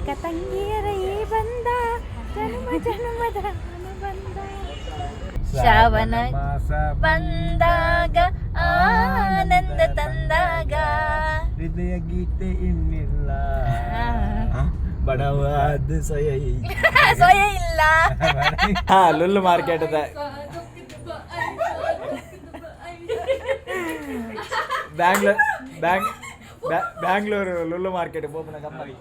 ಅಕ್ಕ ತಂಗಿಯರ ಈ ಬಂದ ಜನ್ಮ ಜನ್ಮದ ಅನುಬಂಧ. ಶ್ರಾವಣ ಮಾಸ ಬಂದಾಗ ಆನಂದ ತಂದಾಗ. ಹೃದಯ ಗೀತೆ ಇನ್ನಿಲ್ಲ, ಬಡವಾದ ಸೊಯ. ಸೊಯ ಇಲ್ಲ. ಹಾ, ಲುಲ್ಲು ಮಾರ್ಕೆಟ್ ಅದ. ಬ್ಯಾಂಗ್ಳೂರ್ ಬ್ಯಾಂಗ್ ಬ್ಯಾಂಗ್ಳೂರು ಲುಲ್ಲು ಮಾರ್ಕೆಟ್ ಪೋಪುನ ಕಮ್ಮಿ.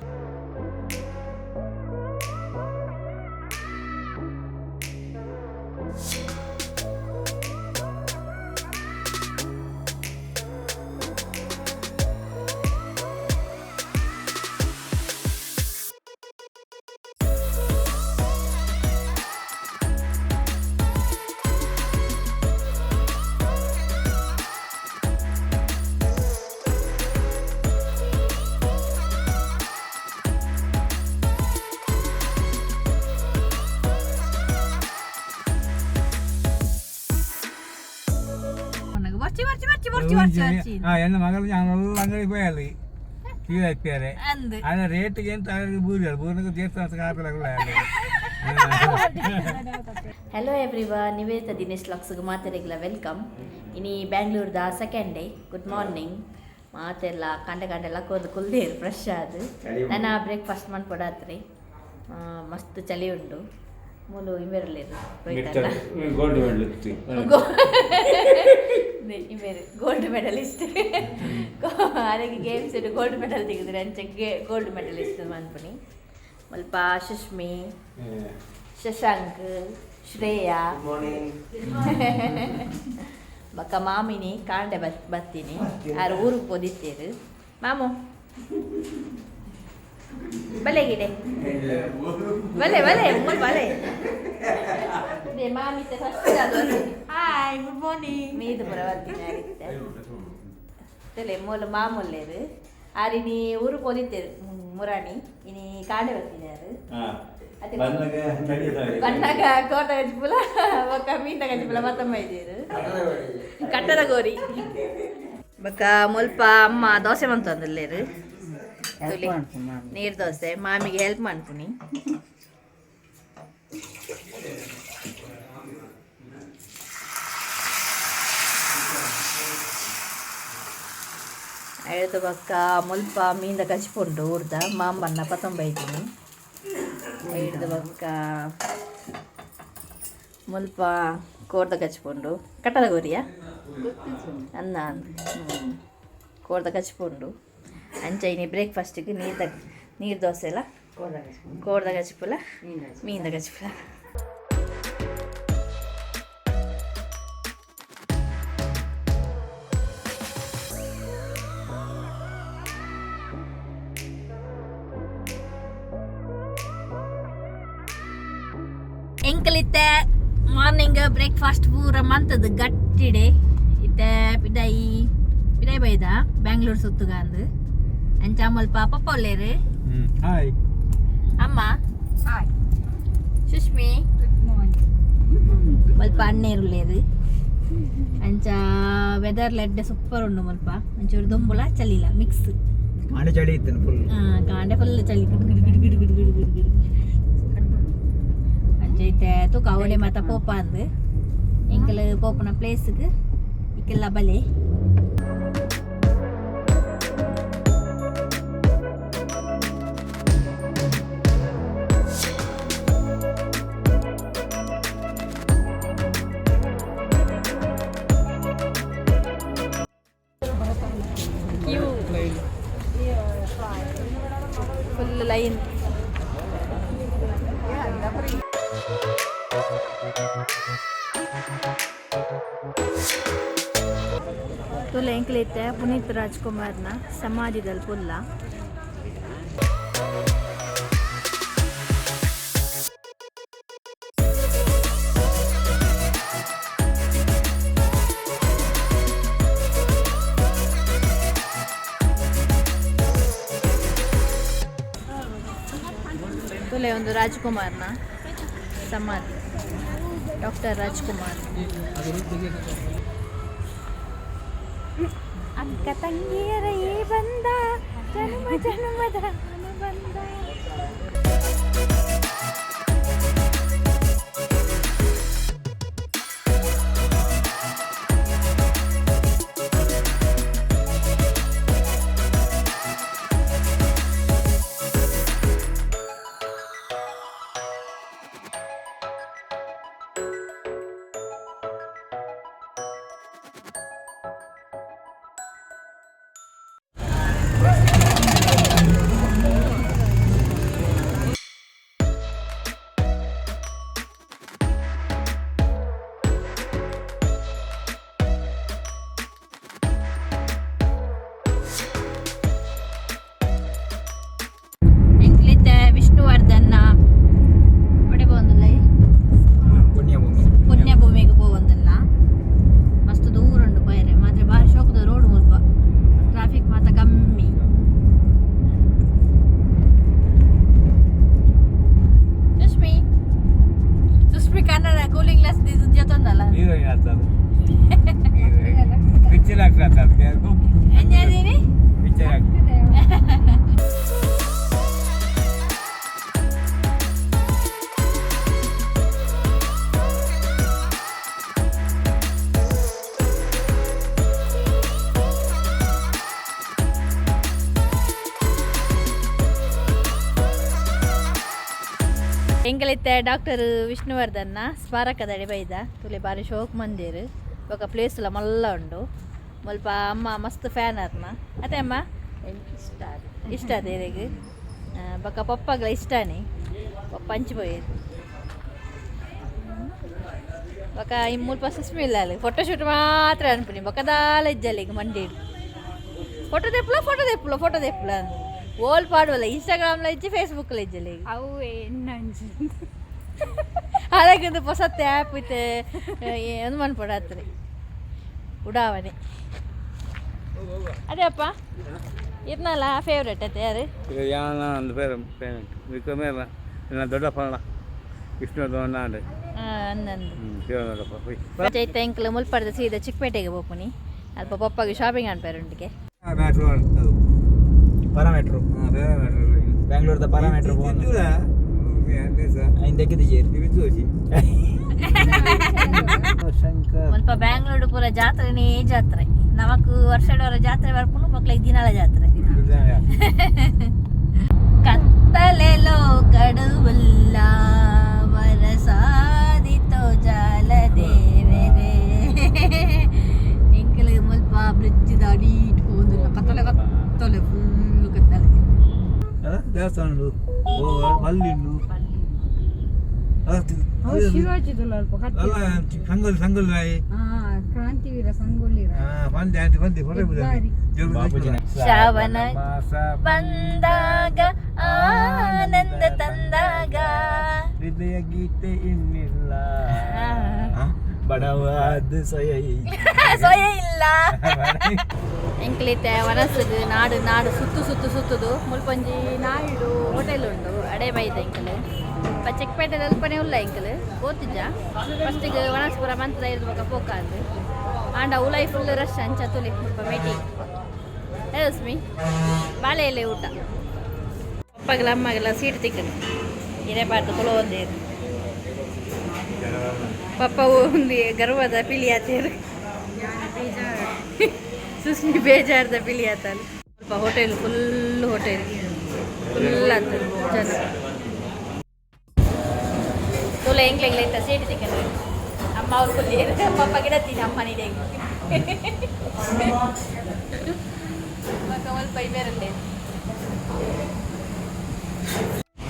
ಬರ್ಚಿ ಬರ್ಚಿ ಬರ್ಚಿ ಬರ್ಚಿ ಬರ್ಚಿ ಬರ್ಚಿ. ಆ ಎನ್ನ ಮಗಳು ഞാനെಲ್ಲ ಅಂಗಡಿ ಪೋಯಾలి ಕೀಳಾಕ್ತಾರೆ. ಅಂದ್. ಆದ್ರೆ ರೇಟ್ಗೆ ಎಂತ ಬೂರಿ ಬೂರಿನ ದೇವಸ್ಥಾನ ಹಾಕಲಾಗಲ್ಲ. ಹಲೋ ಎವ್ರಿವನ್, ನಿವೇದಿತ ದಿನೇಶ್ ಲಾಕ್ಸ್ಗೆ ಮಾತೆರೆಗ್ಲ welcome. ಇನಿ ಬ್ಯಾಂಗ್ಳೂರ್ದ ಸೆಕೆಂಡ್ ಡೇ. ಗುಡ್ ಮಾರ್ನಿಂಗ್ ಮಾತೆಲ್ಲ. ಕಂಡೆ ಕಂಡೆಲ್ಲ ಕೋದು ಕುಲ್ದೇರು ಫ್ರೆಶ್ ಆದ್ ನನ್ನ ಬ್ರೇಕ್ಫಾಸ್ಟ್ ಮಾಡ್ಕೊಡಾತ್ರಿ. ಮಸ್ತ್ ಚಳಿ ಉಂಡು. ಮೂಲು ಇಂಬೆರಲ್ಲೇರು. Gold medal. ಇಂಬೇರು ಗೋಲ್ಡ್ ಮೆಡಲಿಸ್ಟ್. ಅದಕ್ಕೆ ಗೇಮ್ಸ್ ಗೋಲ್ಡ್ ಮೆಡಲ್ ತೆಗೆದ್ರೆ ಅಂಚೆ ಗೋಲ್ಡ್ ಮೆಡಲಿಸ್ಟ್ ಮನ್ಪುನಿ. ಮುಲ್ಪ ಸುಷ್ಮಿ, ಶಶಾಂಕ್, ಶ್ರೇಯಾ ಬೊಕ್ಕ ಮಾಮಿನಿ ಕಾಂಡೆ ಬತ್ತೀನಿ. ಆರು ಊರಿಗೆ ಪೋದಿತ್ತೇರು. ಮಾಮು ಬಲೆ ಗಿಡೆ ಬಲೆ ಬಲೆ ಉಮ್ಮಲ್ ಬಲೆ. ಇದೇ ಮಾಮಿ ಫಸ್ಟ್ ಅದು. Hi, good morning. ಮೀದು ಪುರ ಬರ್ತೀನಿ ಆರಿತ್ತೆ. ತಲೆ ಮೂಲ ಮಾಮೂಲೇರು. ಆರಿನಿ ಊರು ಪೋದಿತ್ತೇರು ಮುರಾಣಿ. ಇನಿ ಕಾಂಡೆ ಬರ್ತೀನಿ ಆರು. ಅದೇ ಬಣ್ಣಗ ಕೋಟ ಗಜ್ಪುಲ ಬೊಕ್ಕ ಮೀನ ಗಜ್ಪುಲ ಮತ್ತಮ್ಮ ಇದ್ದೀರು ಕಟ್ಟದ ಗೋರಿ. ಬೊಕ್ಕ ಮುಲ್ಪ ಅಮ್ಮ ದೋಸೆ ಮಂತೊಂದುಲ್ಲೇರು. ತುಲಿ ನೀರು ದೋಸೆ ಮಾಮಿಗೆ ಹೆಲ್ಪ್ ಮಾಡ್ತೀನಿ. ಐದು ಬೊಕ್ಕ ಮುಲ್ಪ ಮೀಂದ ಕಚ್ಪುಂಡು ಊರ್ದ ಮಾಂಬಣ್ಣ ಪತ್ತೊಂಬೈದಿನಿ. ಐದು ಬೊಕ್ಕ ಮುಲ್ಪ ಕೋರ್ದ ಕಚ್ಪುಂಡು ಕಟ್ಟದ ಗೋರಿಯಾ ಅನ್ನ ಕೋರ್ದ ಕಚ್ಪುಂಡು. ಅಂಚ ಇನಿ ಬ್ರೇಕ್ಫಾಸ್ಟಿಗೆ ನೀರ್ದ ನೀರು ದೋಸೆ ಎಲ್ಲ ಕೋರ್ದ ಕಚ್ಪುಲ ಮೀಂದ ಕಚ್ಪುಲ. ಎಂಕಲಿತ್ತೆ ಮಾರ್ನಿಂಗ್ ಬ್ರೇಕ್ಫಾಸ್ಟ್ ಪೂರ ಮಂತದ್ದು ಗಟ್ಟಿಡೆ. ಇತ್ತೆ ಪಿದಾಯಿ ಪಿದಾಯಿ ಬೈದ ಬ್ಯಾಂಗ್ಳೂರ್ ಸುತ್ತುಗಾಂದು. ಅಂಚ ಮುಲ್ಪ ಪಪ್ಪ ಉಲ್ಲೇರು. ಹಾಯ್. ಅಮ್ಮ. ಹಾಯ್. ಸುಷ್ಮಿ. Good morning. ಮುಲ್ಪ ಅಣ್ಣೇರು ಉಲ್ಲೇರು. ಅಂಚ ವೆದರ್ ಲೆಡ್ಡೆ ಸೂಪರ್ ಉಂಡು ಮುಲ್ಪ. ಒಂಚೂರು ದೊಂಬುಲ ಚಲಿಲ್ಲ ಮಿಕ್ಸ್. ಕಾಂಡೆ ಚಳಿ ಇತ್ತು ಫುಲ್. ಕಾಂಡೆ ಫುಲ್ ಚಳಿ, ಗಿಡ್ ಗಿಡ್ ಗಿಡ್ ಗಿಡ್ ಗಿಡ್ ಗಿಡ್ ಗಿಡ್ ಗಿಡ್. ಅಂಚ ಇತ್ತೆ ತೂಕ ಅವಡೆ ಮಾತ ಪೋಪ ಅಂದ್. ಎಂಕಲ್ ಪೋಪುನ ಪ್ಲೇಸ್ಗ್ ಇಕ್ಕೆಲ್ಲ ಬಲೆ. Queue, full line. ತುಲೆ ಎಂಕ್ಲೈತೆ ಪುನೀತ್ ರಾಜ್ಕುಮಾರ್ನ ಸಮಾಧಿದಲ್ಲಿ ಪುಲ್ಲ. ತುಲೆ ಒಂದು ರಾಜ್ಕುಮಾರ್ನ ಸಮಾಧಿ, ಡಾಕ್ಟರ್ ರಾಜ್ಕುಮಾರ್. ಅಕ್ಕ ತಂಗಿಯರ ಈ ಬಂದ ಜನ್ಮ ಜನ್ಮದ ಅನುಬಂಧ. ಎಂಕಲಿತ್ತೆ ಡಾಕ್ಟರ್ ವಿಷ್ಣುವರ್ಧನ್ನ ಸ್ಮಾರಕದಡಿ ಬೈದ ತುಲೆ ಬಾರಿ ಶೋಕ್ ಮಂದಿರ್ ಬೊಕ ಪ್ಲೇಸ್ ಲ ಮಲ್ಲ ಉಂಡು. ಮುಲ್ಪ ಅಮ್ಮ ಮಸ್ತ್ ಫ್ಯಾನ್ ಆತ್ನ ಅತ್ತೆ ಅಮ್ಮ. ಇಷ್ಟ. ಇಷ್ಟ ಅದೇರಿಗೆ ಬೊಕ ಪಪ್ಪಗ್ಲ ಇಷ್ಟಾನೆ ಪಪ್ಪ ಅಂಚಿ ಪೋಯೆರ್. ಬೊಕ ಈ ಮುಲ್ಪ ಸುಸ್ಮಿಲ್ಲ ಫೋಟೋ ಶೂಟ್ ಮಾತ್ರ ಅನ್ಪುನಿ. ಬೊಕ ದಾಲ ಇಜ್ಜಲ್ಲ. ಈಗ ಮಂಡಿಡ್ ಫೋಟೋ ದೆಪ್ಪುಲ, ಫೋಟೋ ದೆಪ್ಪುಲ, ಫೋಟೋ ದೆಪ್ಪುಲ. ಓಲ್ ಪಾಡುವಲ್ಲ, ಇನ್ಸ್ಟಾಗ್ರಾಮ್ಲ ಇಜ್ಜಿ, ಫೇಸ್ಬುಕ್ಲ ಇಜ್ಜಲ್ಲ ಈಗ. ಅವು ಎನ್ನಂಜಿ. ಹಾಗಾಗಿ ಹೊಸತ್ತೆ ಆ್ಯಪ್ ಇತ್ತೆ ಏನು ಮನ್ಪೊಡಾತ್ರಿ ಉಡಾವಣೆ. ಅದೇ ಅಪ್ಪ ಇರ್ನಲ್ಲ ಫೇವ್ರೇಟ್ ಅತ್ತೆ ಯಾರು? ಈಗ ಯಾನ ಒಂದು പേര് ಪೇಮೆಂಟ್ ವಿಕ್ರಮೇ ನನ್ನ ದೊಡ್ಡಪ್ಪ ವಿಷ್ಣುವರ್ಧನ್ ಅಂಡ್ ಅನ್ನಂದು. ಹ್ಞೂ ದೊಡ್ಡಪ್ಪ ಹೋಯ್. ಚೈತ ಎಂಕ್ಲು ಮುಲ್ಪಡ್ದ ಸೀದಾ ಚಿಕ್ಕಪೇಟೆಗೆ ಪೋಪುನಿ. ಅಲ್ಪ ಪಪ್ಪಗೆ ಶಾಪಿಂಗ್ ಅನ್ಪೇರುಂಟಿಗೆ. ಮ್ಯಾಟ್ರು ಅದು. ಪಾರಾಮೀಟ್ರು. ಹಾಂ, ಬೇರೆ ಮ್ಯಾಟ್ರು. ಬ್ಯಾಂಗ್ಳೂರ್ದ ಪಾರಾಮೀಟ್ರ್ ಪೋಂದು ಐನ್ ದೆಕ್ಕಿದಿಜೇರ್. ಶಂಕರ್. ಮುಲ್ಪ ಬ್ಯಾಂಗ್ಳೂರು ಪೂರ ಜಾತ್ರೆನೇ ಜಾತ್ರೆ. ನಮಕ್ ವರ್ಷಡವರ ಜಾತ್ರೆ ಬರ್ಪುನು, ಮಕ್ಳಿಗೆ ದಿನಾಲ ಜಾತ್ರೆ. ಕತ್ತಲೆಲೋ ಕಡುವುಲ್ಲ ವರಸಾದಿತೋ ಜಾಲ ದೇವರೇ. ಎಂಕಲ್ ಮುಲ್ಪ ಬ್ರಿಡ್ಜ್ ದಾಡಿ ಇಟ್ಕೊಂಡಿಲ್ಲ. ಕತ್ತಲೆ ಕತ್ತಲೆ, ಫುಲ್ ಕತ್ತಲೆ. ದೇವಸ್ಥಾನ ಉಂಟು, ಪಲ್ಲಿ ಉಂಟು. ಶಿವಾಜಿದಲ್ಲ ಅಲ್ಪ. ಅಲ್ಲ, ಸಂಗೊಳ್ಳಿ ಸಂಗೊಳ್ಳಿ ರಾಯಿ. ಹಾ, ಕ್ರಾಂತಿವೀರ ಸಂಗೊಳ್ಳಿ. ಬಂದೆ ಆಂಟಿ, ಬಂದೆ ಹೊರ. ಬಾಪೂಜಿನ. ಶ್ರಾವಣ ಬಂದಾಗ ಆನಂದ ತಂದಾಗ. ಹೃದಯ ಗೀತೆ ಇನ್ನಿಲ್ಲ. ಬಡವಾದ ಸೊಯ. ಸೊಯ ಇಲ್ಲ. ಎಂಕ್ಲಿತೆ ವನಸುಗು ನಾಡು ನಾಡು ಸುತ್ತು ಸುತ್ತು ಸುತ್ತುದು ಮುಲ್ಪೊಂಜಿ ನಾಯುಡು ಹೋಟೆಲ್ ಉಂಡು, ಅಡೆ ಬೈದ ಎಂಕಲ್. ಚಿಕ್ಕಪೇಟೆ ಅಲ್ಪನೆ ಉಲ್ಲ ಎಂಕಲ್ ಗೋತಿಜ. ಫಸ್ಟಿಗೆ ವನಸ್ಪುರ ಮಂತ್ರದ ಇರ್ದು ಬೊಕ ಪೋಕಾಂದು. ಆಂಡ ಉಲೈ ಫುಲ್ ರಶ್. ಅಂಚ ತುಲಿ ಮುಲ್ಪ ಮೇಟಿ ರಶ್ಮಿ ಬಾಳೆ ಎಲೆ ಊಟ. ಪಪ್ಪಗಲ ಅಮ್ಮಗೆಲ್ಲ ಸೀಟ್ ತಿಕ್ಕನು ಇದೇ ಪಾಡ್ದು ಕುಲ ಒಂದೇರು. ಪಪ್ಪ ಒಂದು ಗರ್ವದ ಪಿಲಿ ಆತೇರು, ಸುಸ್ಮಿ ಬೇಜಾರದ ಪಿಲಿ ಆತಲ್ಲ. ಸ್ವಲ್ಪ ಹೋಟೆಲ್ ಫುಲ್, ಹೋಟೆಲ್ ಫುಲ್ ಆತದೆ ಜನ. ತೋಲೆ ಎಂಗ್ಲ ಎಂಗ್ಲ ಇತ್ತ ಸೀಟ್ ತಿಕ್ಕನು. ಅಮ್ಮ ಅವ್ರು ಫುಲ್ ಪಪ್ಪ ಗಿಡತ್ತೀನಿ ಅಮ್ಮ ನೀಡೆ ಸ್ವಲ್ಪ ಬೇರಲ್ಲೇ.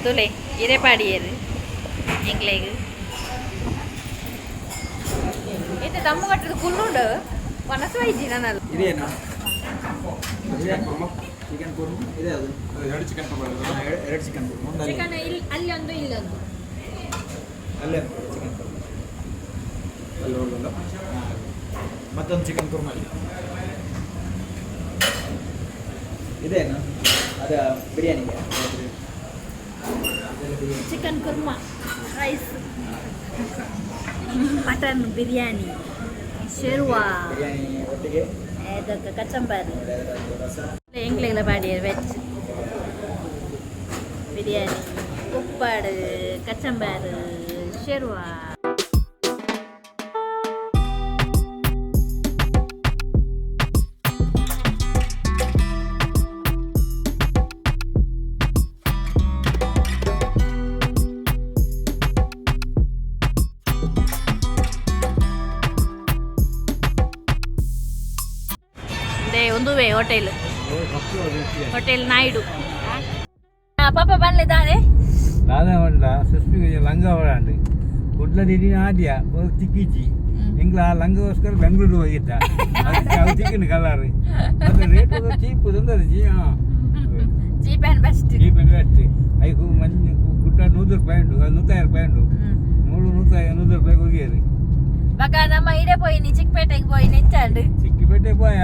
ತುಲೆ ಇರೆ ಪಾಡಿಯರು ಎಂಗ್ಲೆಗ್. ಇತ್ತೆ ತಮ್ಮ ಕಟ್ಟದ ಕುಲ್ಲುಂಡು ವನಸು ಐಜಿ ನನ್ನಲ್ಲ. ಇದೇನು ಚಿಕನ್ ಕುರ್ಮ ಇದೆ ಅದು? ಎರಡು ಚಿಕನ್ ಕುರ್ಮ. ಎರಡು ಚಿಕನ್ ಕುರ್ಮ, ಒಂದು ಅಲ್ಲಿ. ಚಿಕನ್ ಇಲ್ಲಿ, ಅಲ್ಲಿ ಒಂದು, ಇಲ್ಲೊಂದು. ಅಲ್ಲೇ ಚಿಕನ್ ಕುರ್ಮ. ಅಲ್ಲಿ ಹೋಗೋಲ್ಲ. ಮತ್ತೊಂದು ಚಿಕನ್ ಕುರ್ಮ ಅಲ್ಲಿ. ಇದೇನು ಅದು ಬಿರಿಯಾನಿಗೆ ಅದೆಲ್ಲ biryani. Chicken kurma, rice, mutton biryani, sherva. Biryani ಒಟ್ಟಿಗೆ. ಅದಕ್ಕೆ ಕಚಂಬರಿ. ರಸ. ಎಂಗ್ಲೆಗ್ಲ ಪಾಡಿಯರ್ ವೆಜ್ ಬಿರಿಯಾನಿ, ಉಪ್ಪಾಡು, ಕಚಂಬಾರು, ಶೇರ್ವಾ. ಅದೇ ಒಂದುವೇ ಹೋಟೆಲ್, ಹೋಟೆಲ್ ನಾಯ್ಡು. ಪಾಪ ಬನ್ಲಿದ್ದಾನೆ. ದಾದ ಉಂಡ ಸುಸ್ಮಿಗೆ ಲಂಗ ಹೊಡಾಂಡು ಕುಡ್ಲ ದಿನ ಆದ್ಯ ಒಂದು ತಿಕ್ಕಿಚಿ ಎಂಗ್ಲ ಆ ಲಂಗಗೋಸ್ಕರ ಬೆಂಗಳೂರು ಹೋಗಿದ್ದ. ಅದಕ್ಕೆ ಅವು ಚಿಕ್ಕನ ಕಲರ್ ಮತ್ತೆ ರೇಟ್ ಚೀಪ್ ತೊಂದರೆ ಹಾಂ. Cheap and best. Cheap and best. ಐಕು ಮಂಜು ಕುಡ್ಡ 100 ರೂಪಾಯಿ ಉಂಟು, ಅದು 150 ರೂಪಾಯಿ ಉಂಟು. ಮೂರು ನೂತ 100 ರೂಪಾಯಿಗೆ ಹೋಗಿಯರು. ಬಗ ನಮ್ಮ ಇಡೆ ಪೋಯಿನಿ, ಚಿಕ್ಕಪೇಟೆಗೆ ಪೋಯಿ ನೆಂಚಾಂಡು. ಚಿಕ್ಕಪೇಟೆ ಪೋಯ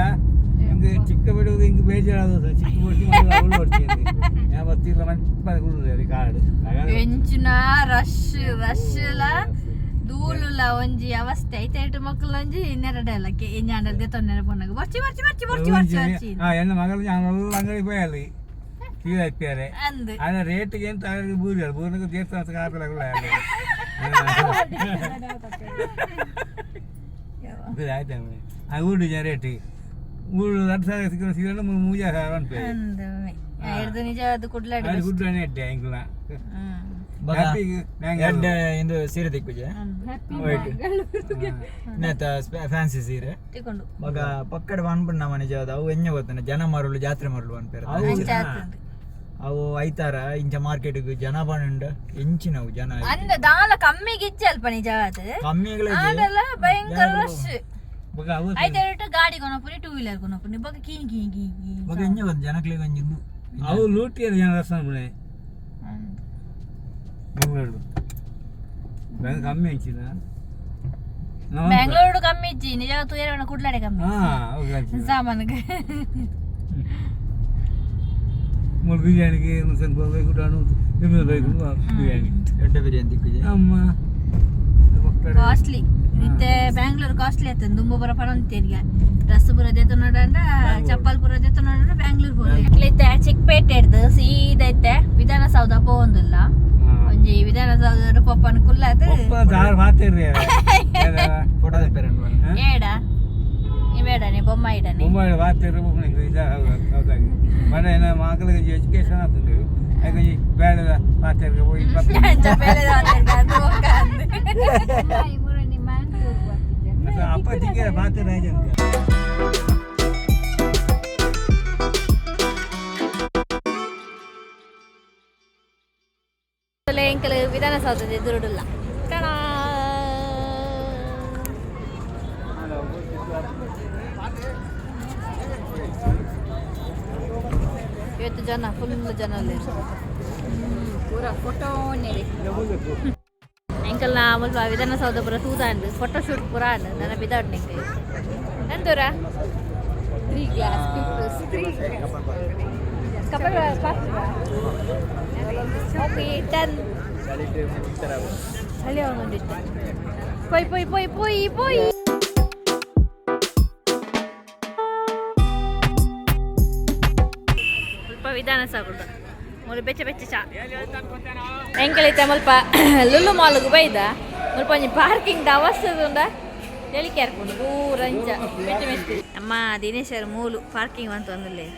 ಹಿಂಗೆ ಚಿಕ್ಕಪೇಟೆ ಹೋಗಿ ಹಿಂಗೆ ಬೇಜಾರಾದ ಚಿಕ್ಕ ಬರ್ತಿ ಬರ್ತೀನಿ ഞാൻ ಬತ್ತಿಲ್ಲ ಮಂಪ ಕುಳ್ಳು ಕಾಡು. ಎಂಚಿನ ರಶ್, ರಶ್ ಲ ಧೂಳುಲ ಒಂಜಿ ಅವಸ್ಥೆ. ಐತೆಟ್ ಮಕ್ಕಳು ಒಂಜಿ ನೆರಡೆಲ್ಲ ಎಂಜಾಂಡಲ್ ದೆತ್ತೊಂಡೆರ ಪೊನ್ನಗ ಬರ್ಚಿ ಬರ್ಚಿ ಬರ್ಚಿ ಬರ್ಚಿ ಬರ್ಚಿ ಬರ್ಚಿ. ಆ ಎನ್ನ ಮಗಳು ഞാനെಲ್ಲ ಅಂಗಡಿ ಪೋಯಾలి ಸೀದಾ ಇಪ್ಪಾರೆ. ಅಂದ್. ಆದ್ರೆ ರೇಟ್ಗೆ ಎಂತ ಬೂರಿ ಬೂರಿನ ದೇವಸ್ಥಾನ ಕಾಪಿ. ಆಯ್ತು, ಆ ಊರು ರೇಟ್ ಊರು 2000 ಸಿಕ್ಕ ಸಿಗಲ್ಲ, 3000 ಅನ್ಪೆ. ಅಂದ್. ಎಡ್ದು ನಿಜವಾದ ಕುಡ್ಲಾಡಿ. ಅದು ಕುಡ್ಲಾನೆ ಎಡ್ಡೆ ಎಂಕ್ಲ. ಬಗ ಹ್ಯಾಪಿ ಬ್ಯಾಂಗ್ಳೂರ್. ಎಡ್ಡೆ ಇಂದು ಸೀರೆ ತಿಕ್ಕುಜೆ. ವೈಟ್ ನೆತ್ತ ಫ್ಯಾನ್ಸಿ ಸೀರೆ. ತಿಕೊಂಡು. ಬಗ ಪಕ್ಕಡ ಪನ್ಪುಂಡು ನಮ್ಮ ನಿಜವಾದ ಅವು ಎಣ್ಣೆ ಗೊತ್ತನೆ ಜನ ಮರಳು ಜಾತ್ರೆ ಮರಳು ಅನ್ಪೇರು. ಅಂಚ ಆತುಂಡು. ಅವು ಐತಾರ ಇಂಚ ಮಾರ್ಕೆಟ್ ಜನ ಪಂಡ ಎಂಚಿನವು ಜನ. ಅಂದ ದಾಲ ಕಮ್ಮಿಗೆ ಇಜ್ಜಿ ಅಲ್ಪ ನಿಜವಾದ. ಕಮ್ಮಿಗಳ. ಆಂಡಲ ಭಯಂಕರ ರಶ್. ಬೊಕ ಅವು ಐತೆರಡು ಗಾಡಿ ಕೊನಪುನಿ, ಟೂ ವೀಲರ್ ಕೊನಪುನಿ, ಬೊಕ ಕೀನ್ ಕೀನ್ ಕೀನ್ ಕೀನ್. ಬಗ ಎಂಜ ಬಂದು ಜನಕ್ಲೆಗ್ ಒಂಜಿ ಇಂದು. ಅವು ಲೂಟಿಯರ್ ಜನ ರಸ್ತೆ ಪುಣೆ ಬೆಂಗಳೂರು ಬ್ಯಾಂಗ್ ಕಮ್ಮಿ ಅಂಚಿನ. ಬ್ಯಾಂಗ್ಳೂರು ಕಮ್ಮಿ ಇಜ್ಜಿ ನಿಜ, ತೂಯರ ಕುಡ್ಲಾಡೆ ಕಮ್ಮಿ. ಹಾ, ಅವು ಅಂಚಿನ. ಸಾಮಾನ್ಗೆ. ಮೂರು ಬಿರಿಯಾನಿಗೆ ಸ್ವಲ್ಪ ಬೇಕು, ಬೇಕು ಬಿರಿಯಾನಿ. ಎಡ್ಡೆ ಬಿರಿಯಾನಿ ತಿಕ್ಕುಜೆ. ಅಮ್ಮ. ಕಾಸ್ಟ್ಲಿ ಇತ್ತೆ ಬ್ಯಾಂಗ್ಳೂರ್, ಕಾಸ್ಟ್ಲಿ ಆಯ್ತು. ದುಂಬು ಬರ ಪಣೊಂತೇರಿಗೆ ಡ್ರೆಸ್ ಪೂರ ದೇತೊಂಡ, ಚಪ್ಪಲ್ ಪೂರ ದೇತೊಂಡ ಬ್ಯಾಂಗ್ಳೂರ್ ಪೋಲಿ. ಇತ್ತೆ ಚಿಕ್ಕಪೇಟೆ ಹಿಡ್ದು ಸೀದಾ ಇತ್ತೆ ವಿಧಾನಸೌಧ ಪೋವೊಂದುಲ್ಲ. ಒಂಜಿ ವಿಧಾನಸೌಧ ಪಪ್ಪನ ಕುಲ್ಲಾತ್. ದಾರ್ ಮಾತಿರ್ರಿ. ಫೋಟೋ ತೆಪ್ಪೇರಂಡು. ಏಡ ನೀ ಬೇಡ, ನೀ ಬೊಮ್ಮ ಇಡನೆ. ಮುಂಬೈ ವಾರ್ತೆ ಹೌದಾಗಿ ಮನೆ ಮಕ್ಕಳಿಗೆ ಎಜುಕೇಶನ್ ಆಗ್ತದೆ, ಹಾಗಾಗಿ ಬೇಡದ ಮಾತಾಡ್ಗೆ ಹೋಗಿ. ಮುರಣಿ ಮ್ಯಾಂಗ್ಳೂರ್ ಬರ್ತಿದ್ದೆ. ಅಪ್ಪ ತಿಂಗೆ ಮಾತಾಡ ಅಂತ. ಎಂಕಲ್ ವಿಧಾನಸೌಧದ ಎದುರುಡುಲ್ಲ ಕಣ. ಇವತ್ತು ಜನ ಫುಲ್ ಜನ ಅಲ್ಲಿ. ಪೂರ ಫೋಟೋನೇ. ಎಂಕಲ್ನ ಮುಲ್ಪ ವಿಧಾನಸೌಧ ಪೂರ ತೂದಾಂಡ್, ಫೋಟೋ ಶೂಟ್ ಪೂರ ಆಂಡ್. ನನ್ನ ಬಿದಾಡ್ ನಿಂಗೆ ನಂದೂರ. Three glass peoples, three. Couple. Okay, done. ಚಳಿ ಅವನೊಂದಿತ್ತು. ಪೊಯ್ ಪೊಯ್ ಪೊಯ್ ಪೊಯ್ ಪೊಯ್. ಸ್ವಲ್ಪ ವಿಧಾನಸೌಧ ಮೂಲು ಬೆಚ್ಚ ಬೆಚ್ಚ ಚಾ. ಎಂಕಲೈತೆ ಮುಲ್ಪ ಲುಲ್ಲು ಮಾಲ್ಗ್ ಬೈದ. ಮುಲ್ಪ ಒಂಜಿ ಪಾರ್ಕಿಂಗ್ ದ ಅವಸ್ಥೆ ಉಂಡ, ತೆಲಿಕೆ ಅರ್ಪುಂಡು ಪೂರ ಅಂಚ ಮೆಚ್ಚ ಮೆಚ್ಚ. ಅಮ್ಮ ದಿನೇಶರ್ ಮೂಲು ಪಾರ್ಕಿಂಗ್ ಅಂತ ಒಂದುಲ್ಲೆ.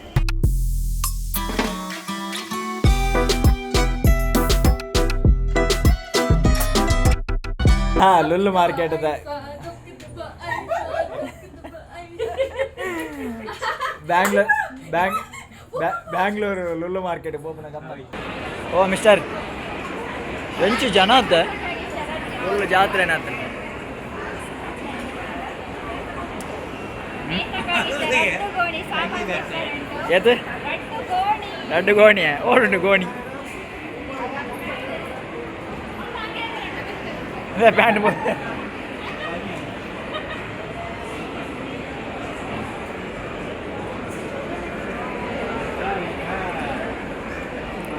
ಹಾ, ಲುಲ್ಲು ಮಾರ್ಕೆಟ್ ಅದ. ಬ್ಯಾಂಗ್ಳೂರ್ ಬ್ಯಾಂಗ್ ಬ್ಯಾಂಗ್ಳೂರು ಲುಲ್ಲು ಮಾರ್ಕೆಟ್ ಪೋಪುನ ಗಮ್ಮತ್. ಓ ಮಿಸ್ಟರ್, ಎಂಚು ಜನ ಅತ್ತ, ಫುಲ್ ಜಾತ್ರೆ ಏನಾತ. ಏತ್ ರಡ್ಡು ಗೋಣಿ ಓಡುಂಡು ಗೋಣಿ ಅದೇ ಪ್ಯಾಂಟ್.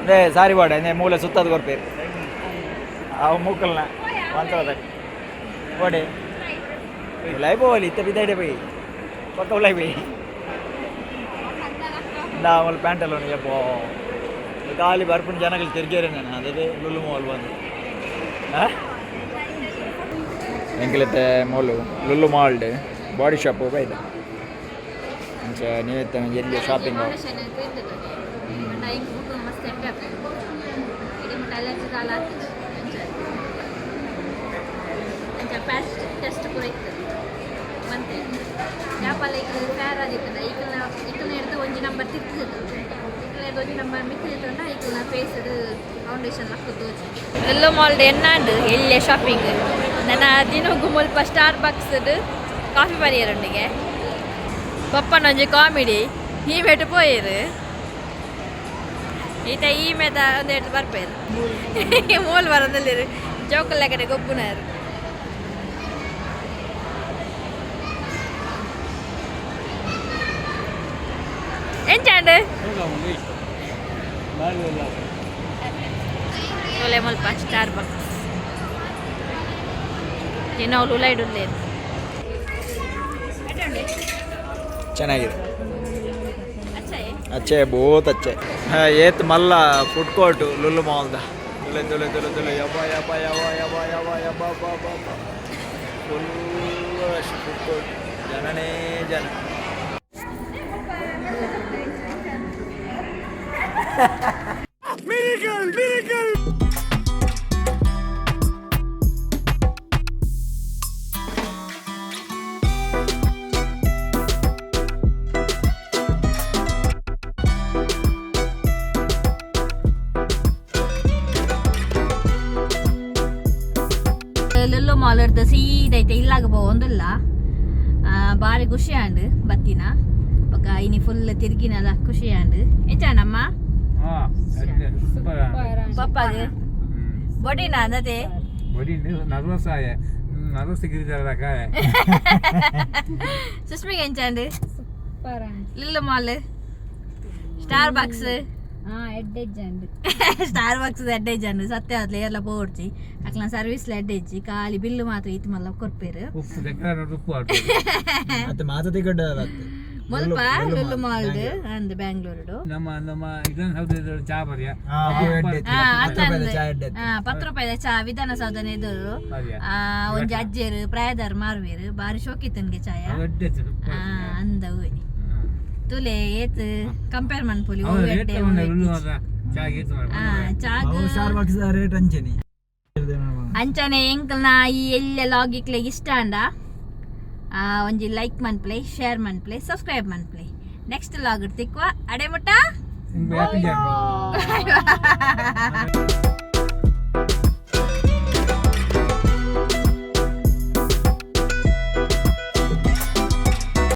ಅದೇ ಸಾರಿ ಬಾಡ ಮೂಲೆ ಸುತ್ತದ ಕೊರ್ಪೇರು ಅವು ಮೂಕಲ್ನ ಮಂತ್ರದ ಓಡೆ ಉಲಾಯ್ ಪೋವಲಿ. ಇತ್ತ ಬಿದ್ದಾಡೆ ಪೋಯಿ ಪಕ್ಕ ಉಲಾಯ್ ಪೋಯಿ. ಅವಳು ಪ್ಯಾಂಟಲ್ಲ ಯಪ್ಪೋ ಖಾಲಿ ಬರ್ಪುಂಡು ಜನಗಳು ತಿರ್ಗೇರೆ. ನಾನು ಅದೇ ಲುಲ್ಲು ಮಾಲ್ ಬಂದು ಎಂಕಲತ್ತೆ ಮೋಲು ಲುಲ್ಲು ಮಾಲ್ಡ್ ಬಾಡಿ ಶಾಪ್ ಬೈದ ಅಂಚ ನೀವೆತ್ತ ಎಲ್ಲಿ ಶಾಪಿಂಗ್. ಮಸ್ತ್ ಎಡ್ಡೆ ಆಪುಂಡು. ಇಡೀ ಮುಟ್ಟ ಅಲರ್ಜಿ ದಾಲ ಆತುಜಿ. ಅಂಚ ಅಂಚ ಪ್ಯಾಚ್ ಟೆಸ್ಟ್ ಪೂರ ಇತ್ತು ಮಂತೆ. ಯಾಪಲ ಇಕ್ಲ್ ಫೇರ್ ಆದಿತ್ತಂಡ ಇಕಲ್ನ ಇಕಲ್ನ ಹಿಡ್ದು ಒಂಜಿ ನಂಬರ್ ತಿರ್ತಿತ್ತು, ಇಕಲ್ನ ಹಿಡ್ದು ಒಂಜಿ ನಂಬರ್ ಮಿತ್ತಿತ್ತಂಡ ಇಕಲ್ನ ಫೇಸ್ ಫೌಂಡೇಶನ್ ಲಕ್ಕ ತೋಜಿ. ಎಲ್ಲೋ ಮಾಲ್ಡ್ ಎನ್ನಾಂಡ್ ಎಲ್ಲೆ ಶಾಪಿಂಗ್. ನನ್ನ ದಿನೊಗು ಮುಲ್ಪ ಸ್ಟಾರ್ ಬಕ್ಸ್ ಕಾಫಿ ಪರಿಯರೊಂಡಿಗೆ ಪಪ್ಪನ ಒಂಜಿ ಕಾಮಿಡಿ. ಈ ಬೆಟ್ಟು ಪೋಯೆರು ಈತ ಈ ಮೇತ ಒಂದೆರಡು ಬರ್ಪೇರು ಮೂಲು ಬರೋದಲ್ಲಿ ಜೋಕುಲ್ಲ ಕಡೆ ಗೊಬ್ಬುನಾರು. ಎಂಚಾಂಡ್ ತೋಲೆ ಮುಲ್ಪ ಸ್ಟಾರ್ ಬಕ್ಸ್ ದಿನ ಉಲೈಡುಲ್ಲೇರು. ಚೆನ್ನಾಗಿದೆ. ಅಚ್ಚಾ. ಅಚ್ಚೆ, ಬಹುತ್ ಅಚ್ಚೆ. ಏತ್ ಮಲ್ಲ ಫುಡ್ ಕೋರ್ಟ್ ಲುಲ್ಲು ಮಾಲ್ದ. ತುಲೆ ತುಲೆ ತುಲೆ ತುಲೆ, ಯಬ್ಬ ಯಬ್ಬ ಯಬ್ಬ ಯಬ್ಬ ಯಬ್ಬ ಯಬ್ಬ ಬ ಬ. ಫುಲ್ ಫುಡ್ ಕೋರ್ಟ್, ಜನನೇ ಜನ. ಲುಲ್ಲು ಮಾಲ್ ಇರ್ದು ಸೀದಾ ಐತೆ ಇಲ್ಲಾಗ ಪೋವೊಂದುಲ್ಲ. ಬಾರಿ ಖುಷಿ ಆಂಡ್ ಬತ್ತಿನ ಬೊಕ ಇನಿ ಫುಲ್ ತಿರ್ಗಿನಲ ಖುಷಿ ಆಂಡ್. ಎಂಚಾಂಡಮ್ಮ? ಹಾ, ಸೂಪರ್. ಪಪ್ಪಾಗ ಬೊಡಿನ ಅಂದತೆ. ಬಡಿ ನರ್ವಸ್ ಆಯ, ನರ್ವಸ್ ಗಿರಿದಾರ ಕಾಯ. ಸುಷ್ಮಿಗೆ ಎಂಚಾಂಡ್? Super. Lulu mall, Starbucks? ಹಾ, ಎಡ್ಡೆಜ್ಜಂಡ್. ಸ್ಟಾರ್ ಬಾಕ್ಸ್ ಎಡ್ಡೆಜ್ ಅಂಡ್ ಸತ್ಯ ಆದ್ಲೆ ಎಲ್ಲ ಪೋಡ್ಚಿ. ಅಕ್ಲ ಸರ್ವಿಸ್ ಎಡ್ಡೆಜ್ಜಿ, ಖಾಲಿ ಬಿಲ್ಲು ಮಾತ್ರ ಇತ್ತು ಮಲ್ಲ ಕೊರ್ಪೇರು. ಉಪ್ಪು ಚಕ್ರ ಉಪ್ಪು ಆಟು. ಮತ್ತೆ ಮಾತಾಡಿ ಗಡ್ಡ. ಮುಲ್ಪ ಲುಲ್ಲು ಮಾಲ್ ಅಂದ್ ಬ್ಯಾಂಗ್ಳೂರುಡು. ನಮ್ಮ ನಮ್ಮ ವಿಧಾನಸೌಧದ ಚಾ ಬರಿಯ. 10 ರೂಪಾಯಿದ ಚಾ ವಿಧಾನಸೌಧನ ಎದುರು. ಬರಿಯ. ಒಂಜಿ ಅಜ್ಜೆರು ಪ್ರಾಯದಾರ್ ಮಾರುವೆರು, ಬಾರಿ ಶೋಕಿತ್ತನ್ಗೆ ಚಾಯ. ಎಡ್ಡೆ. ಅಂದವು ತುಲೆ ಏತ್ ಕಂಪೇರ್ ಮನ್ಪೊಲಿ. ಅವ್ರು ರೇಟ್ ಲುಲ್ಲು ಮಾತ್ರ ಚಾ ಗೀತು. ಚಾಗ್ ಸ್ಟಾರ್ ಬಾಕ್ಸ್ ರೇಟ್ ಅಂಚೆನಿ. ಅಂಚನೆ ಎಂಕಲ್ನ ಈ ಎಲ್ಲ ಲಾಗ್ ಇಕ್ಲೆಗ್ ಇಷ್ಟ ಅಂಡ ಒಂಜಿ ಲೈಕ್ ಮನ್ಪ್ಲೆ, ಶೇರ್ ಮನ್ಪ್ಲೆ, ಸಬ್ಸ್ಕ್ರೈಬ್ ಮನ್ಪ್ಲೆ. ನೆಕ್ಸ್ಟ್ ಲಾಗ್ ತಿಕ್ವ, ಅಡೆ ಮುಟ್ಟ. Happy journey.